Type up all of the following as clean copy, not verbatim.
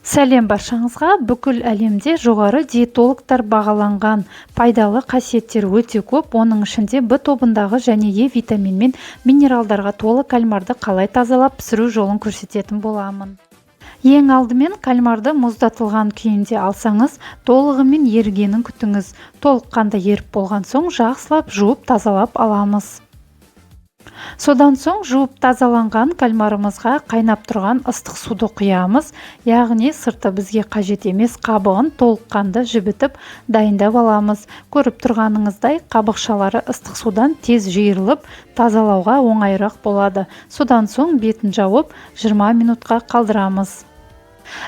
Сәлем баршаңызға! Бүкіл әлемде жоғары диетологтар бағаланған пайдалы қасиеттер өте көп. Оның ішінде Б тобындағы және Е витаминмен минералдарға толы кальмарды қалай тазалап пісіру жолын көрсететін боламын. Ең алдымен кальмарды мұздатылған күйінде алсаңыз, толығымен ерігенін күтіңіз. Толыққанды еріп болған соң жақсылап жуып тазалап аламыз. Содан соң жуып тазаланған кальмарымызға қайнап тұрған ыстық суды құямыз, яғни сырты бізге қажет емес қабығын толыққанды жібітіп дайындап аламыз. Көріп тұрғаныңыздай, қабықшалары ыстық судан тез жиырылып, тазалауға оңайырақ болады. Содан соң бетін жауып 20 минутқа қалдырамыз.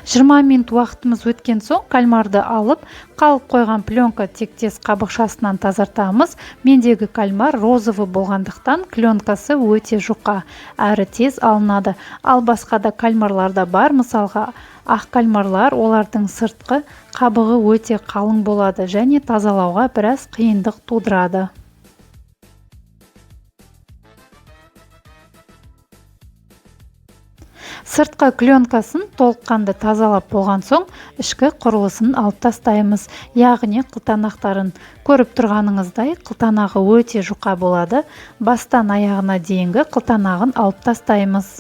20 минут уақытымыз өткен соң кальмарды алып, қалып қойған пленка тектес қабықшасынан тазартамыз. Мендегі кальмар розовый болғандықтан пленкасы өте жұқа, әрі тез алынады. Ал басқа да кальмарларда бар, мысалға ақ кальмарлар, олардың сыртқы қабығы өте қалың болады және тазалауға біраз қиындық тудырады. Сыртқы пленкасын толыққанды тазалап болған соң ішкі құрылысын алып тастаймыз, яғни қылтанақтарын. Көріп тұрғаныңыздай, қылтанағы өте жұқа болады. Бастан аяғына дейінгі қылтанағын алып тастаймыз.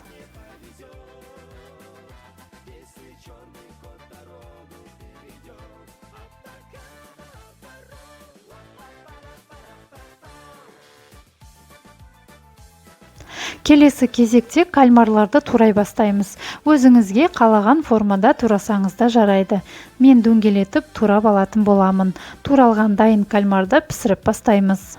Келесі кезекте кальмарларды турай бастаймыз. Өзіңізге қалаған формада турасаңыз да жарайды. Мен дөңгелетіп турап алатын боламын. Туралған дайын кальмарды пісіріп бастаймыз.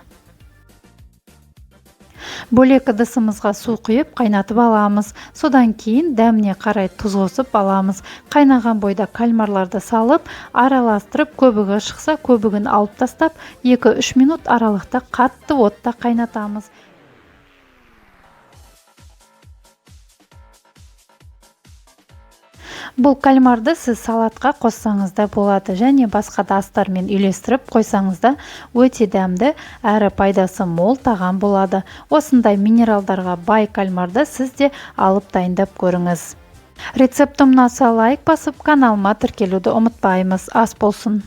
Бөлек ыдысымызға су құйып қайнатып аламыз. Содан кейін дәміне қарай тұз қосып аламыз. Қайнаған бойда кальмарларды салып, араластырып, көбігі шықса көбігін алып тастап, 2-3 минут аралықта қатты отта қайнатамыз. Бұл кальмарды сіз салатқа қоссаңыз да болады және басқа да астармен үйлестіріп қойсаңыз да өте дәмді әрі пайдасы мол тағам болады. Осындай минералдарға бай кальмарды сіз де алып дайындап көріңіз. Рецептім ұнаса лайк басып, каналыма тіркелуді ұмытпаймыз. Ас болсын!